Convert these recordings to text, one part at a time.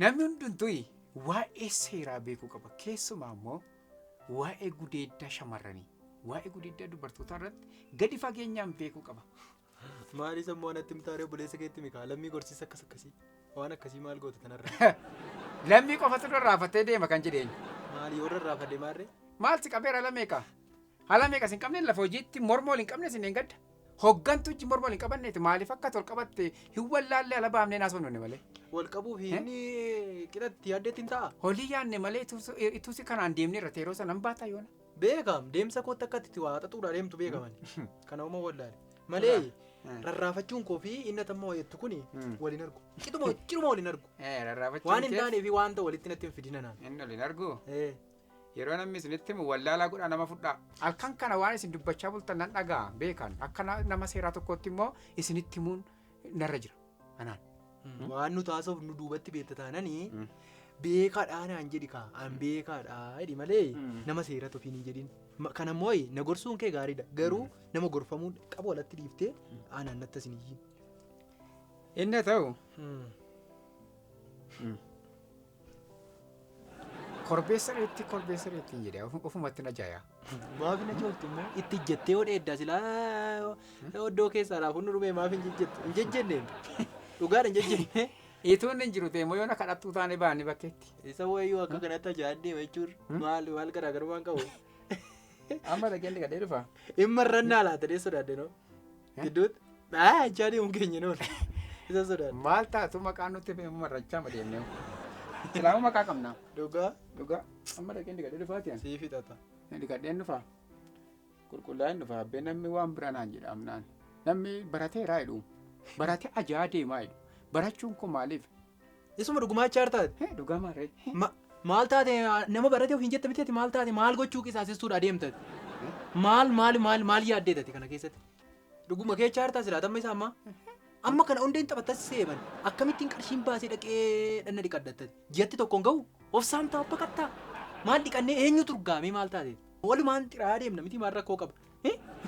Namni hundumtuu waa'ee seeraa beekuu qaba. Keessumaa immoo waa'ee gudeeddaa shamarranii, waa'ee gudeeddaa dubartootaa irratti gadi fageenyaan beekuu qaba. Maali sammuu anatti himtaaree obboleessa keetti mikaa lammii gorsiisa akkas akkasii waan akkasii maal goota tanarra. Lammii qofatu rarraafatee deema kan jedheen. Maali yoo rarraafadhe maarree? Maal si qabeera lameeqa? Haala meeqa sin qabne lafa hojiitti morma wal hin qabne sin hin gadda. Hoggantu wajjin morma wal hin qabanneeti maaliif akka tol qabatte hin wallaallee ala baafnee naasofne malee. Wal qabuu fi inni qixatti yaaddeetti hin ta'a. Holii yaadne malee ituusi kanaan deemne irra yeroo sana hin baata yoona. Beekam deemsa kootti akka itti waa xaxuudhaa deemtu beekaman. Kana uma wallaale. Malee rarraafachuun koo fi inni atamma wayattu kuni wal hin argu. Qixuma ciruma wal hin argu. Rarraafachuun Waan hin taanee fi waan ta'u walitti natti hin fidina naan. Inni wal hin argu. Yeroo namni isinitti himu wallaalaa godhaa nama fudhaa. Halkan kana waan isin dubbachaa bultan nan dhaga'a beekan. Akka nama seeraa tokkootti immoo isinitti himuun narra jira. Anaan. Waan nu taasisuuf nu duubatti beekta taananii beekaadhaa naan jedhi kaa an beekaadhaa jedhi malee nama seeratu ofiin hin jedhin. Kana immoo na gorsuun kee gaariidha. Garuu nama gorfamuun qabu alatti dhiiftee anaan natti asin iyyin. Inni haa ta'u korbeessa reetti korbeessa reetti hin jedhe ofumatti na jaayaa. Maaf hin ajooftu immoo itti ijjattee yoo dheeddaa silaa oddoo keessaa laafuun nu dhumee maaf hin jejjettu hin jejjenne dhugaadha hin jejjenne. Ituun hin jiru ta'e immoo yoona kadhattuu taane baanni bakkeetti. Isa wayyuu akka kanatti ajaa'an deema jechuun maal maal garaagarummaan qabu. Amma dhageen dhiqadhee dhufa. Dhimma irrannaa laata dhee sodaadde noo. Gidduutti haa jechaa deemuun keenya noon. Isa sodaadde. Maal taatu maqaan nutti fe'amu marrachaa ma deemnee. Silaamuu maqaa qabna. Dhugaa Dhugaa amma dhageen dhiqadhee dhufaati ani. sii fixata. Dhiqadheen dhufa. Qulqullaa'een dhufa. Abbee namni waan bira naan jedha amnaan. Namni barateeraa jedhu. Baratee ajaa deemaa jedhu. Barachuun kun maaliif? Isuma dhugumaa achaar taate. Hee dhugaa maarree. Maal taate nama barate ofiin jette miti maal taate maal gochuu qisaasessuudha deemtate. Maal maal maal maal yaaddee tate kana keessatti. Dhuguma kee achaar taate laata amma isaa ammaa. Amma kana hundeen taphatas seeman akkamittiin qarshiin baasee dhaqee dhanna dhiqaddattate. Ji'atti tokko hin ga'u of saamtaa of baqattaa. Maal dhiqannee eenyutu urgaamee maal taate. Walumaan xiraa deemna miti maal rakkoo qaba.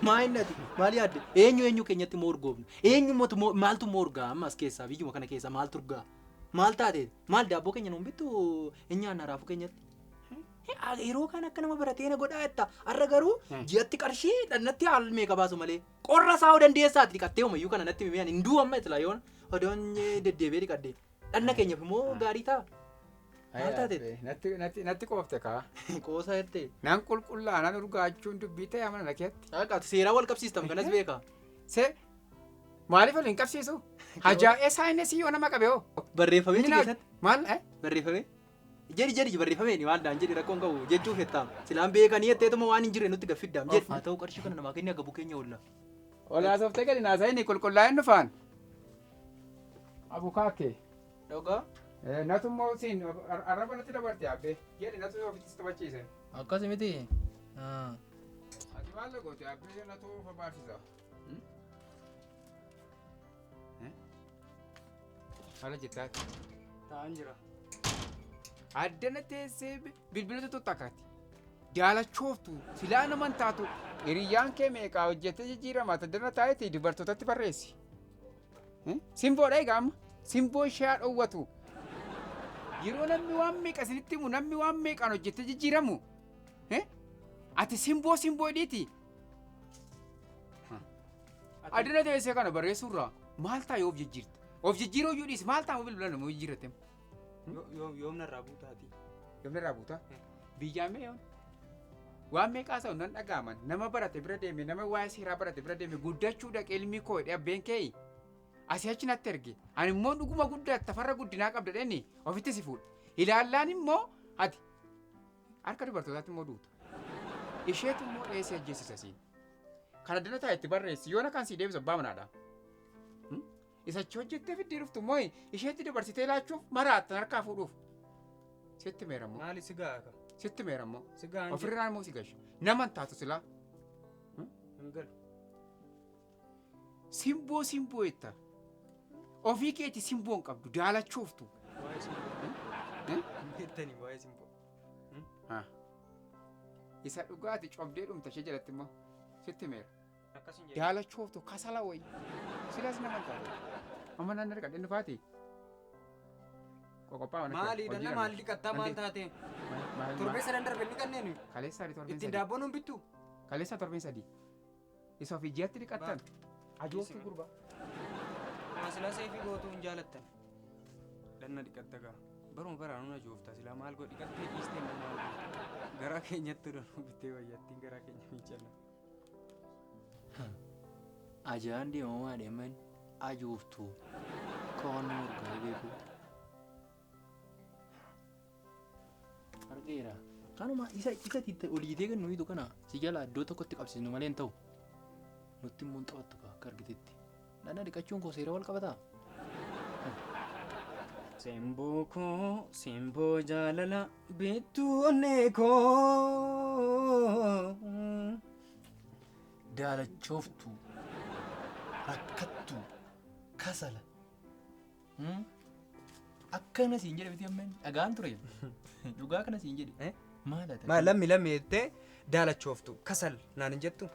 Maa inni ati maal yaadde eenyu eenyu keenyatti immoo urgoofna eenyu immoo maaltu immoo urgaa amma as keessaa biyyuma kana keessaa maaltu urgaa maal taate maal daabboo keenya nuun bittu hin nyaanna raafuu keenyatti. Yeroo kaan akka nama baratee na godhaa jetta har'a garuu ji'atti qarshii dhannatti haal meeqa baasu malee qorra isaa hoo dandeessaati dhiqattee homayyuu kana natti himee ani hin du'u amma itila yoon odoon deddeebi'ee dhiqadde dhanna keenyaaf immoo gaarii ta'a. Maal taate? Natti natti natti qoofte kaa. Qoosaa jettee. Nan qulqullaa nan urgaachuun dubbii ta'e amana na keetti. Dhaqaatu seeraa wal qabsiistam kanas beeka. Se maaliif wal hin qabsiisu? Hajaa'ee saayinsii yoo nama qabe hoo? Barreeffamee Inni na- keessatti. Maal eh? Barreeffamee. Jedhi jedhi barreeffamee ni maal daan jedhi rakkoon qabu jechuuf jettaam. Silaan beekanii jetteetuma waan hin jirre nutti gaffiddaam jedhi. Haa ta'u qarshii kana namaa kenni agabu keenya oolla. Olaasoftee gadi naasaayini qulqullaa'een dhufaan. Abukaakee. Dhugaa. Natu immoo siin arraba natti dabarte abbee. Jedhi natu ofitti si taphachiise. Akkasi miti. Ati maal goote abbee natu of abaarsiisa. Haala jettaati. Ta'an jira. Addana teessee bilbilatu tuttakkaati. Jaalachooftu silaa naman taatu hiriyyaan kee meeqaa hojjettee jijjiirama addana taa'eeti dubartootatti barreessi. Simboodha egaa amma. Simboo ishee haa dhowwatu. Yeroo namni waan meeqa isinitti himu namni waan meeqaan hojjettee jijjiiramu. Ati simboo simboo hidhiiti. Addana teessee kana barreessuurraa maal ta'a yoo of jijjiirte? Of jijjiiruu iyyuu dhiisi maal ta'a bilbila nama jijjiirratte? Yoom narraa buutaati? Yoom narraa buuta? Biyyaa mee yoon? Waan meeqaa ta'u nan dhaga'aman nama barate bira deeme nama waa'ee seeraa barate bira deeme guddachuu dhaqee ilmi koo jedhee abbeen kee asii achi natti erge ani immoo dhuguma guddatta farra guddinaa qabda dheeni ofitti si fuudha ilaallaan immoo ati harka dubartootaatti immoo duuta isheetu immoo dheessee ajjeesisa siin kana dina taa'e itti barreessi yoona kan sii deebisu abbaa manaadha. Isa achi hojjettee fiddee dhuftu immoo isheetti dabarsitee laachuuf maraattan harkaa fuudhuuf. Sitti meerammoo. Maali si ga'a ka? Sitti meerammoo. Si ga'a hin Ofirraa immoo si gasha. Nama hin taatu silaa. Hin galu. Simboo simboo jetta. Ofii keeti simboo hin qabdu daalachooftu. Waa'ee simboo. Beektanii waa'ee simboo. Isa dhugaati cobdee dhumta ishee jalatti immoo sitti meera. Akkas hin jedhu. Daalachooftu kasala wayi. Silas nama hin taate. Amma nan argadhe nufaati. Qoqophaa mana Maali dhanna maal dhiqattaa maal taate? Torbee sadan darbe ni qanneenu. Kaleessa torbeen Ittiin sadii. daabboon hin bittu. Kaleessa torbeen sadii. Isa ofii ji'atti dhiqattan. Ajooftu gurbaa. Silaa seefii gootuu hin jaalattan. Dhanna dhiqatta gaa. Baruma baraan nuna joofta silaa maal godhi dhiqattee dhiistee immoo maal godhi. Garaa keenyatti danuu bittee wayyattiin garaa keenya miiccanna. Ajaan deemamaa deeman ajooftuu koon morgaa beeku. Argeera. Kanuma isa isa oliitee kan nuyitu kana si jala iddoo tokkotti qabsiisnu malee hin ta'u. Nutti immoo hin taphattu akka argitetti. Dhanna dhiqachuun koo seera wal qabataa? Simboo koo simboo jaalala beektuu onnee koo. Daalachooftuu, rakkattuu, kasala. Akkana siin jedhe miti ammeen dhagaan ture. Dhugaa kana siin jedhe. Maal ati? Maal lammi lammi jettee daalachooftu kasal naan hin jettu.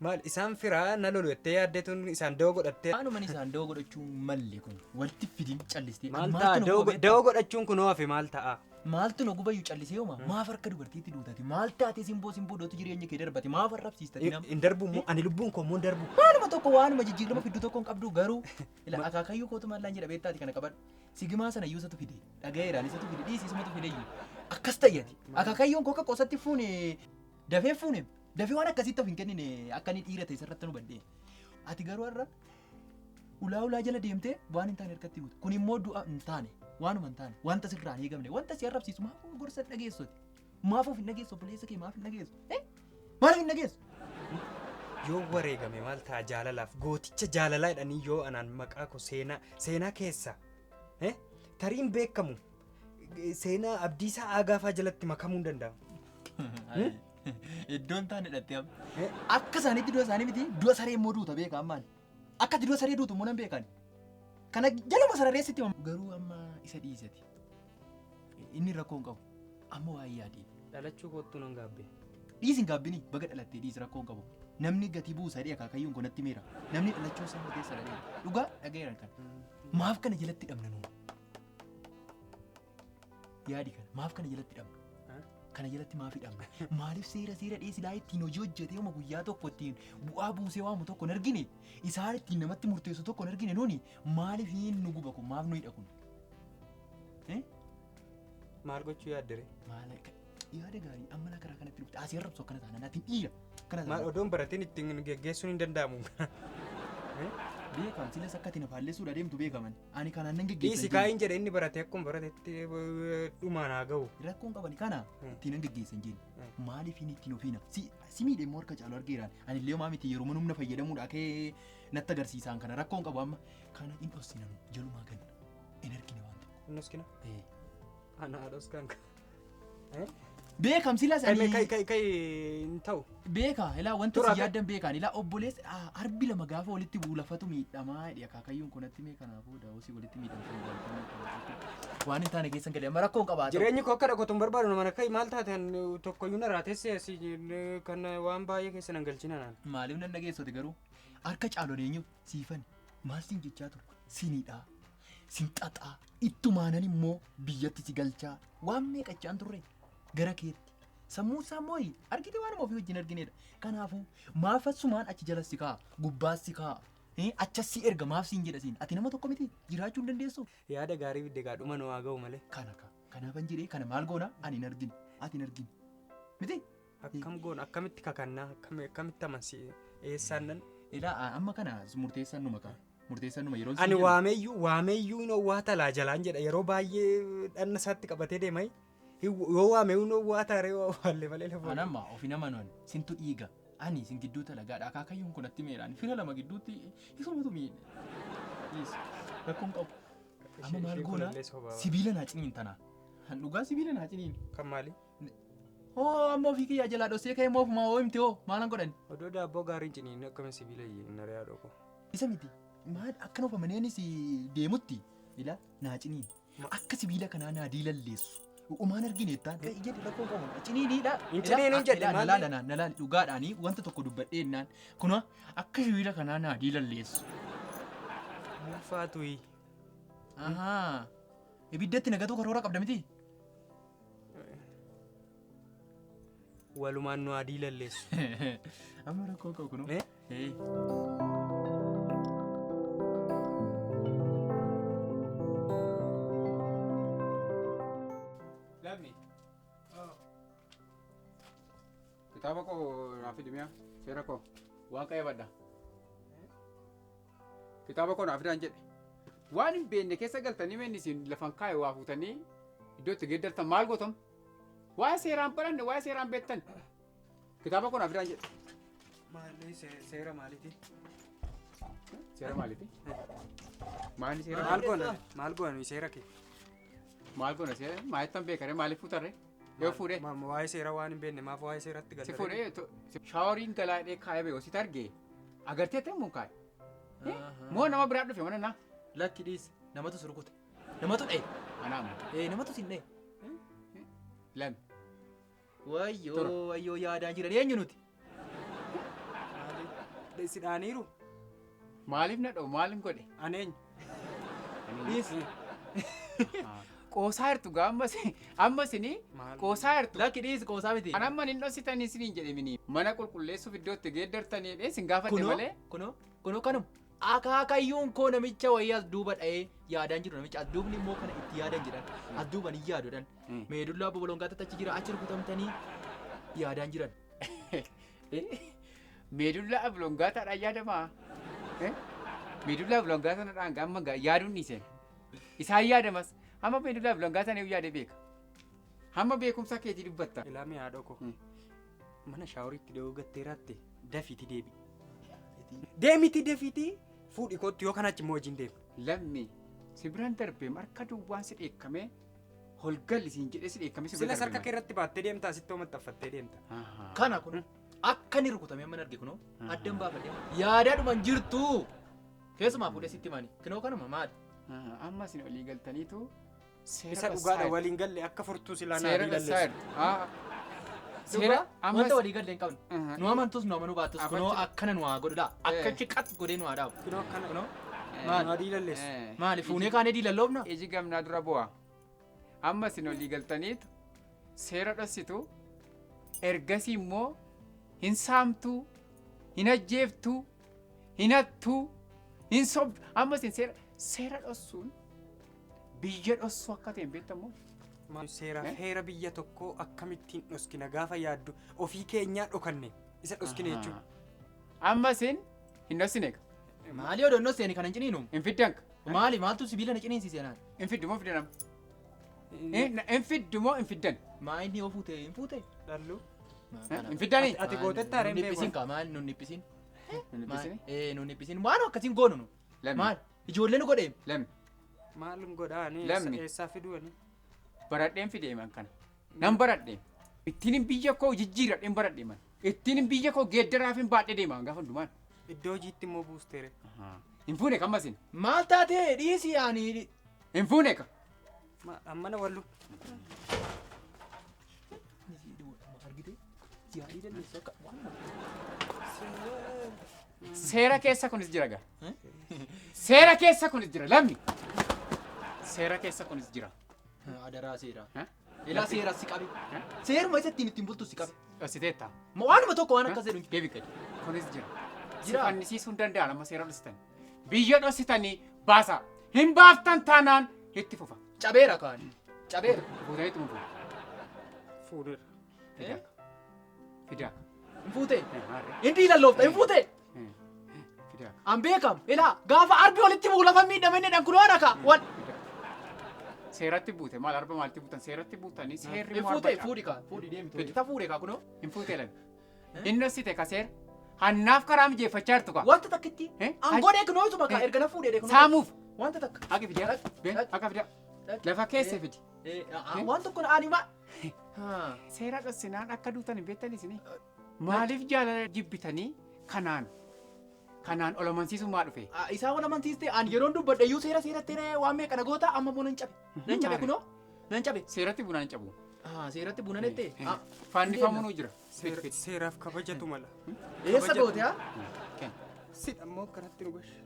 Maal isaan firaa na lolu jettee yaaddeetuun isaan da'oo godhattee. Waanuman isaan da'oo godhachuu malle kun walitti fidin callistee. Maal ta'a da'oo godhachuun kun hafe maal ta'a? Maaltu na gubayyuu callisee hooma? Maaf harka dubartiitti duutati? Maal taatee simboo simboo dootu jireenya kee darbate? Maaf arrabsiistati nama? Hin darbu immoo ani lubbuun koo immoo hin darbu. Waanuma tokko waanuma jijjiirama fiddu tokko hin qabdu garuu ila akaakayyuu kootu maallaan jedha beektaati kana qabadhu. Sigimaa sana iyyuu isatu fide dhagayeeraan isatu fide dhiisi isumatu fide iyyuu akkas ta'eeti. Akaakayyuun koo akka qosatti fuune dafee fuune dafee waan akkasitti of hin kennine akka inni dhiira ta'e isarratti nu badhee. Ati garuu har'a ulaa ulaa jala deemtee waan hin taane harkatti buute. Kun immoo du'a hin taane waanuma hin taane wanta sirraa hin eegamne wanta si arrabsiisu maaf gorsa dhageessoti. Maaf of hin dhageessu obboleessa kee maaf hin dhageessu? Maaf hin dhageessu? Yoo wareegame maal ta'a jaalalaaf gooticha jaalalaa jedhanii yoo anaan maqaa koo seenaa seenaa keessa tariin beekamu seenaa Abdiisaa Aagaafaa jalatti makamuu hin danda'amu. Iddoon taane hidhattee amma. Akka isaaniitti du'a isaanii miti du'a saree immoo duuta beeka ammaan. Akka itti du'a saree duutu immoo nan beekan. Kana jaluma sarareessitti himamu. Garuu amma isa dhiisati. Inni rakkoo hin qabu. Amma waa'ee yaadii. Dhalachuu koottuu nan gaabbe. Dhiisi hin gaabbini baga dhalattee dhiisi rakkoo hin qabu. Namni gatii buusa jedhee akaakayyuun kun natti meera. Namni dhalachuu isaa murteessa dhadhee. Dhugaa dhagayeeran kana. Maaf kana jalatti dhabna nuun? Yaadi kana maaf kana jalatti dhabna? Kana jalatti maaf hidhamna? Maaliif seera seera dhiyeessi laa ittiin hojii hojjetee uma guyyaa tokko ittiin bu'aa buusee waamu tokko hin argine isaan ittiin namatti murteessu tokko hin argine nuuni maaliif hin nu guba kun maaf nu hidha kun? Maal gochuu yaaddere? Maal yaada gaarii amma laa karaa kanatti dhufte asii arrabsu akkana taanaan ati dhiira akkana Maal taanaan. odoon barateen ittiin geggeessuun hin danda'amu. Beekam silas akka ati na faallessuudha deemtu beekaman ani kanaan nan geggeessa. Dhiisi kaayin jedhe inni barate akkuma baratetti dhumaan haa ga'u. Rakkoon qabani kana ittiin nan geggeessa hin jenne maaliif inni ittiin ofiina si miidhe immoo harka caalu argeeraan ani illee homaa miti yeroo humna fayyadamuudha kee natti agarsiisaan kana rakkoon qabu amma kana hin dhossina nu jalumaa ganna hin argine waan tokko. Innis kina? Ana dhoskaan ka. Beekam silas ani Kai kai kai hin ta'u. Beeka ilaa wanta Tura si yaaddan beekaan ilaa obboleessa arbi lama gaafa walitti bu'u lafatu miidhamaa jedhe akaakayyuun kun natti mee kanaafuu daawwasii walitti miidhamtuu waan hin taane keessan galee amma rakkoon qabaata. Jireenyi koo akka dhaqotu hin barbaadu nama kai maal taate tokkoyyuu na raatesse asii kan waan baay'ee keessa nan galchina naan. Maaliif nan dhageessote garuu harka caalon eenyu siifan maal siin jechaa ture sinidhaa sin xaxaa ittumaanan immoo biyyatti si galchaa waan meeqachaan turre gara keetti. Sammuu isaa immoo argite waanuma ofii wajjin arginedha. Kanaafuu maaf asumaan achi jala si kaa'a gubbaas si kaa'a achas si erga maaf siin jedha siin ati nama tokko miti jiraachuu hin dandeessu. Yaada gaarii fidde gaa dhuma nu haa ga'u malee. Kana ka kanaafan jedhee kana maal goona ani hin argine ati hin argine miti. Akkam goona akkamitti kakannaa akkamitti amansi eessaan nan. Ilaa amma kana murteessaan numa kaa murteessaan numa yeroo. Ani waameeyyuu hin owwaata laa jalaan jedha yeroo baay'ee dhanna isaatti qabatee deema. Yoo waame hin owwaata ree waalle malee lafa. Ani amma ofi nama nuun sintu dhiiga ani sin gidduu talagaadha akaakayyuun kun natti meeraan fira lama gidduutti isumatu miidhe. Rakkoon qabu. Amma maal goona sibiila naa ciniin tanaa. Dhugaa sibiila naa ciniin. Kan maali? Hoo amma ofii kiyyaa jalaa dhossee ka'ee moofumaa hoo himte hoo maalan godhan? Odoo daabboo gaariin ciniin akkamiin sibiila hin ari'aa dhoko. Isa miti. Maal akkana ofamaneenis deemutti ilaa naa ciniin akka sibiila kanaa naa diilalleessu. Umaan argine jettaan ga'i jedhi rakkoo qabu ciniiniidha. Hin ciniinuun jedhe Na maali? laala na laala dhugaadhaanii wanta tokko dubbadhee jennaan kunoo akka sibiila kanaa naa diilalleessu. Ulfaatuyi. Ahaa. Ibiddatti nagatuu karoora qabda miti? Walumaan nu adii lalleessu. Amma rakkoo qabu kunoo. Eh? Eh. Lammi. Kitaaba koo naaf fidi mi'a seera koo waan qayyabadha. Kitaaba koo naaf fidaan jedhe. Waan hin beekne keessa galtanii meenni isin lafan kaa'e waa fuutanii iddoo itti geeddartan maal gootam? Waa'ee seeraan baranne waa'ee seeraan beektan. Kitaaba koo naaf fidaan jedhe. Maali seera maaliiti? Seera maaliiti? Maali seera Maal goona? Maal goona seera kee? Maal goona seera? Maalittan beekare maaliif fuutarre? Yoo fuudhee? Waa'ee seera waan hin beekne maaf waa'ee seeratti Si galtare? fuudhee shaaworiin galaadhee kaayee beeku sitti argee agartee ta'e moo kaa'e? Moo nama biraa dhufe mana naa? Lakki dhiis namatu si rukute. Namatu dha'e. Anaamu. Eh namatu sin dha'e. Lami. Wayyoo wayyoo yaadaan jiran eenyu nuti? Maali? Si dhaaniiru? Maaliif na dha'u maaliif godhe? Ani eenyu? Dhiis. Qoosaa jirtu gaa ammas ammas ini Maal? qoosaa jirtu. Lakki dhiis qoosaa miti. An amma hin dhoksitanii isiniin jedhe mana qulqulleessuuf iddoo itti geeddartanii jedhee isin gaafadhe Kunoo malee. kunoo kunoo kanuma. Akaakayyuun koo namicha wayii as duuba dha'ee yaadaan jiru namicha as duubni immoo kana itti yaadan jedhan as duuban hin yaadu jedhan meedullaa bobolongaatti achi jira achi rukutamtanii yaadaan jiran. Meedullaa ablongaataadhaan yaadamaa? Meedullaa ablongaataadhaan amma yaaduun dhiiseen. Isaan yaadamas hamma meedullaa ablongaataan eeyyuu yaadee beeka. Hamma beekumsa keetii dubbatta. Ilaami haadha koo. Mana shaaworiitti dhiyoo gatteeraatti dafiiti deebi. Deemiti dafiiti fuudhi kootti yoo kanaachi immoo wajjin deema. Lammi si biraan darbee harka duwwaan si dheekkamee holgalli siin jedhee si dheekkamee si bira Silas harka darbee. kee irratti baattee deemtaa sitti maxxanfattee deemta. Kana kun akka inni rukutame amma arge kunoo addan baafadhe yaadaadhuman jirtu keessumaa fuudhee sitti himani kunoo kanuma maali? Amma isin olii galtaniitu seera Isa dhugaadha waliin galle akka furtuu silaa naa Seera adii dhassaa lalleessu. jirtu. Seera Wanta ammas walii galle hin qabnu. Nu amantus nu amanuu baattus kunoo akkana nu haa godhudha. Akka achi qat godhee nu haa dhaabu. Kunoo akkana Kunoo nu adii lalleessu. maali fuunee kaanee diilalloofna? Iji gamnaa dura bu'a. Amma isin olii galtaniitu seera dhossitu ergasii immoo hin saamtuu, hin ajjeeftuu, hin hattuu, hin sobdu. Amma isin seera seera dhossuun biyya dhossuu akka ta'e hin beektamoo? Seera heera biyya tokkoo akkamittiin dhoskina gaafa yaaddu ofii keenyaa dhokanne isa dhoskine jechuudha. Amma isin hin dhossine egaa. Maali odoo hin dhossine kana hin ciniinu? Hin fiddan. Maali maaltu sibiila na ciniinsise anaan? Hin fiddu moo fiddan amma? Hin fiddu moo hin fiddan? Maa inni yoo fuute hin fuute? Dhalluu. Hin fiddanii? Ati gootettaa Nun reen beeku. dhiphisin kaa maali nun dhiphisin? Hin dhiphisini? Nun dhiphisin waan akkasiin goonu nu. Lammi. Maal ijoollee nu godhee? Lammi. Maal godhaa ani Lammi. eessaa fiduu ani? Baradheen fidee man kana. Nan baradhee. Ittiin biyya koo jijjiiradheen baradhee man. Ittiin biyya koo geeddaraaf hin baadhee deema gaafa hundumaan. Iddoo hojiitti immoo buusteere. Hin fuune kan masin. Maal taatee dhiisi ani. Hin fuune ka. Ammana wallu. Seera keessa kunis jira gaa. Seera keessa kunis jira lammi. Seera keessa kunis jira. Adaraa seera. Ilaa seera si qabe. Seeruma isa ittiin ittiin bultu si qabe. Dhossiteetta. Waanuma tokko waan akkas jedhu. Deebi gadi. Kunis jira. Si Jira. fannisiisuu hin danda'an amma seera dhossitan. Biyya dhossitanii baasa. Hin baaftan taanaan itti fufa. Cabeera kaan. Cabeera. Fuutaniitu mun fuudha. Fuudheera. Fidaaka. Fidaaka. Hin fuute. Maarree. Hin diilalloofta hin fuute. Fidaaka. An beekam. Ilaa gaafa arbi walitti bu'u lafa miidhame inni dhan kunoo akka wal. Seeratti buute maal arba maalitti buutan seeratti buutanii seerri Hin immoo fuute arba caala. fuudhi kaa fuudhi deemtu. Ita fuudhe kaa kunoo. Hin fuute lami. Hin dhossite ka seera. Hannaaf karaa mijeeffachaa jirtu kaa. Wanta takkitti. An godhee kunoo isuma kaa erga na fuudhee kunoo. Saamuuf. Wanta takka. Haqi fidaa. Haqa fidaa. Lafa keessa fidi. Waan tokko ani ma. Seera dhossinaan akka duutan hin beektan isinii. Maaliif jaalala jibbitanii kanaan Kanaan ol amansiisummaa dhufe. Isaan wal amansiiste an yeroon dubbadhe iyyuu seera seeratti waan meeqa na goota amma immoo nan cabe. Nan cabe kunoo nan cabe. Seeratti bunaan cabu. Seeratti buna nette. Fannifamuun jira. Seeraaf kabajatu mala. Eessa goote haa? Sidha immoo akkanatti nu gashe.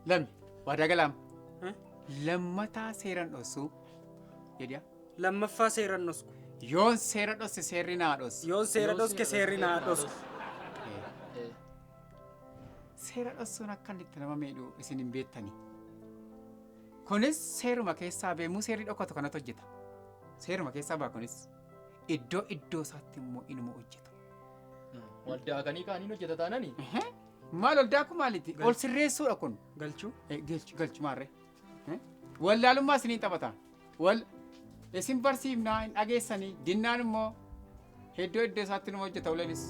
Lammi waadaa galaam. Lammataa seeran dhossu jedhiya. Lammaffaa seeran dhosku. Yoon seera dhosse seerri naa dhossu. Yoon seera dhoske seerri naa dhosku. Seera dhossuun akka inni itti nama miidhu isin hin beektani. Kunis seeruma keessaa beemuu seerri dhokatu kanatu hojjeta. Seeruma keessaa ba'a kunis iddoo iddoo isaatti immoo inuma hojjeta. Waldaa kanii kaaniin hojjeta taanani. Maal ol daakuu maaliiti? Ol sirreessuudha kun. Galchuu. Galchu galchu maarree. Wallaalummaa isiniin taphata. Wal isin barsiifnaa hin dhageessanii dinnaan immoo iddoo iddoo isaatti inuma hojjeta uleenis.